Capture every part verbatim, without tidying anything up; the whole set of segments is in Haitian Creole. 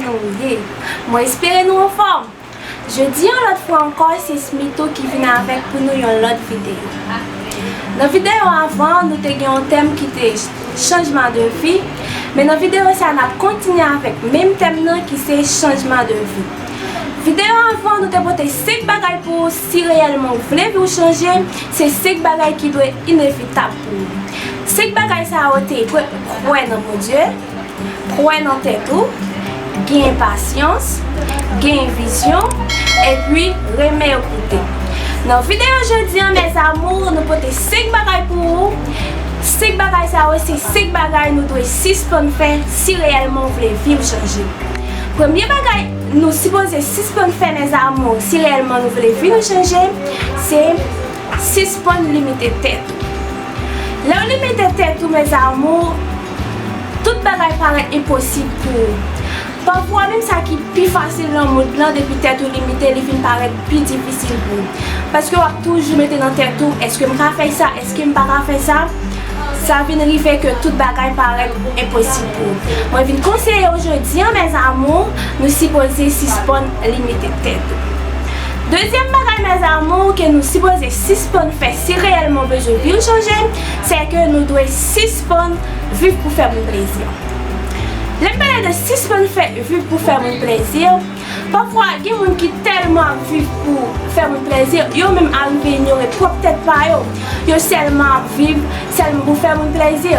Nou ye. Mwen espere nou anfòm. Jodi yon lòt fwa ankò, se Smithoo ki vin avèk pou nou yon lòt videyo. Nan videyo avan, nou te gen yon tèm ki te chanjman de vi, men nan videyo sa, n ap kontinye avèk menm tèm nan ki se chanjman de vi. Videyo avan, nou te pote senk bagay pou ou si reyèlman ou vle vi w chanje, se senk bagay ki dwe inevitab pou ou. Senk bagay sa yo te kwè nan Bondye, kwè nan tèt ou, gen pasyans, gen vizyon, epi renmen ekoute. Nan videyo jodi a, mes amours, nou pote senk bagay pou ou. Senk bagay sa yo, se senk bagay nou dwe sispann fè si reyèlman w vle vi w chanje. Premye bagay nou sipoze sispann fè, mes amours, si reyèlman nou vle vi nou chanje, se sispann limite tèt ou. Lè w limite tèt ou, mes amours, tout bagay parèt enposib pou ou. Pafwa, menm sa ki pi fasil nan mond lan, depi tèt ou limite, li vin parèt pi difisil pou ou. Paske w ap toujou mete nan tèt ou, èske m ka fè sa? Èske m pa ka fè sa? Sa vin rive ke tout bagay parèt enposib pou ou. Mwen vin konseye w jodi a, mes amours, nou sipoze sispann limite tèt ou. Dezyèm bagay, mes amours, ke nou sipoze sispann fè si reyèlman w bezwen vi w chanje, se ke nou dwe sispann viv pou fè moun plezi. Lè m pale de sispann fè, viv pou fè moun plezi, pafwa, gen moun ki tèlman ap viv pou fè moun plezi, yo menm arive inyore pwòp tèt pa yo. Yo sèlman ap viv sèlman pou fè moun plezi.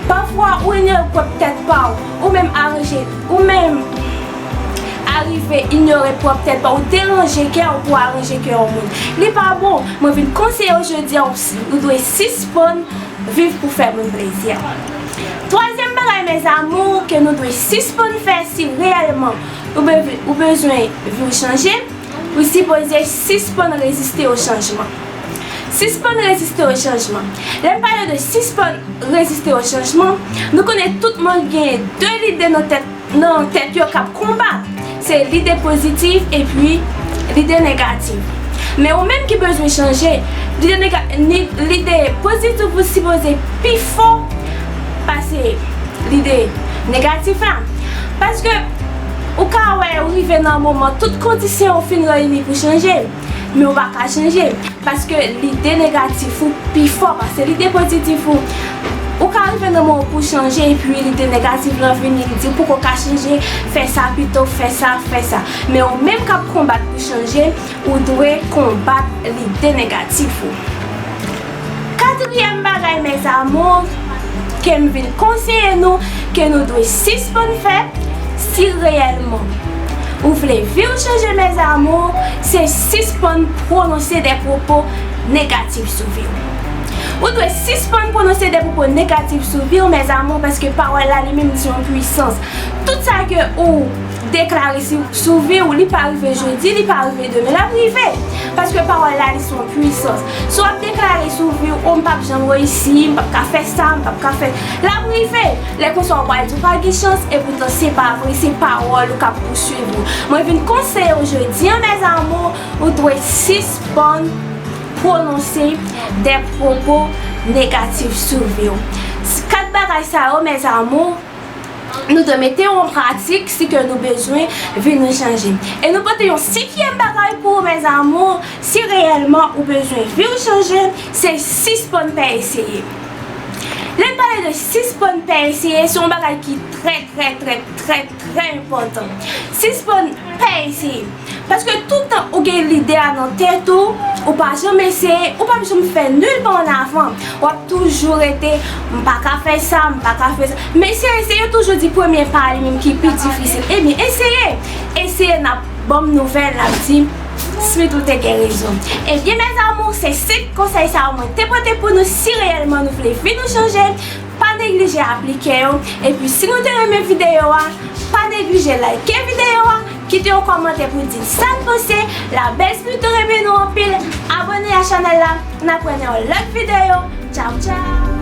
Pafwa, ou inyore pwòp tèt pa w, ou menm aranje, ou menm arive inyore pwòp tèt pa w, ou deranje kè w pou aranje kè yon moun. Li pa bon. Mwen vin konseye w jodi a, ou, ou dwe sispann viv pou fè moun plezi. Twazyèm bagay, mes amours, ke nou dwe sispann fè si reyèlman ou be-, ou bezwen vi w chanje, ou sipoze sispann reziste o chanjman. Sispann reziste o chanjman. Lè m pale de sispann reziste o chanjman, nou konnen tout moun gen de lide nan tèt, nan tèt yo k ap konbat. Se lide pozitif epi lide negatif. Men ou menm ki bezwen chanje, lide nega-, ni, lide pozitif ou sipoze pi fò pase lide negatif la. Paske ou ka wè ou rive nan moman tout kondisyon ou fin reyini pou chanje, men ou pa ka chanje. Paske lide negatif ou pi fò pase lide pozitif ou. Ou ka rive nan moman pou chanje, epi lide negatif lan vini, li di ou poko ka chanje, fè sa pito, fè sa, fè sa. Men ou menm k ap konbat pou chanje, ou dwe konbat lide negatif ou. Katriyèm bagay, mes amours, ke m vin konseye nou, ke nou dwe sispann fè, si reyèlman ou vle vi w chanje, mes amours, se sispann pwononse de pwopo negatif sou vi w. Ou dwe sispann pwononse de pwopo negatif sou vi w, mes amours, paske pawòl la li menm se yon pwisans. Tout sa ke ou deklare sou, sou vi w, li pa rive jodi, li pa rive demen, l ap rive. Paske pawòl la, li se yon pwisans. Si w ap deklare sou vi w, o, m p ap janm reyisi, m p ap ka fè sa, m p ap ka fè, l ap rive. Lè konsa, w pral di w pa gen chans, epoutan se pa vre, se pawòl ou k ap pouswiv ou. Mwen vin konseye w jodi a, mes amours, ou dwe sispann pwononse de pwopo negatif sou vi w. Kat bagay sa yo, mes amours, nou dwe mete yo an pratik si ke nou bezwen vi nou chanje. E nou pote yon senkyèm bagay pou ou, mes amours, si reyèlman ou bezwen vi w chanje, se sispann pè eseye. Lè n pale de sispann pè eseye, se yon bagay ki trè, trè, trè, trè, trè enpòtan. Sispann pè eseye. Paske toutan ou gen lide a nan tèt ou, ou pa janm eseye, ou p ap janm fè nil pa an avan. W ap toujou rete, m pa ka fè sa, m pa ka fè sa. Men se eseye, yo toujou di premye pa a li menm ki pi difisil. Ebyen, eseye. Eseye, n ap ban m nouvèl, n ap di, Smith, ou te gen rezon. Ebyen, mes amours, se senk konsèy sa yo mwen te pote pou nou si reyèlman nou vle vi nou chanje. Pa neglije aplike yo. Epi si nou te renmen videyo a, pa neglije like videyo a, kite yon kòmantè pou di sa n panse. La Belle Smith renmen nou anpil. Abòne a chanèl la. N ap wè nan yon lòt videyo. Tchaw, tchaw.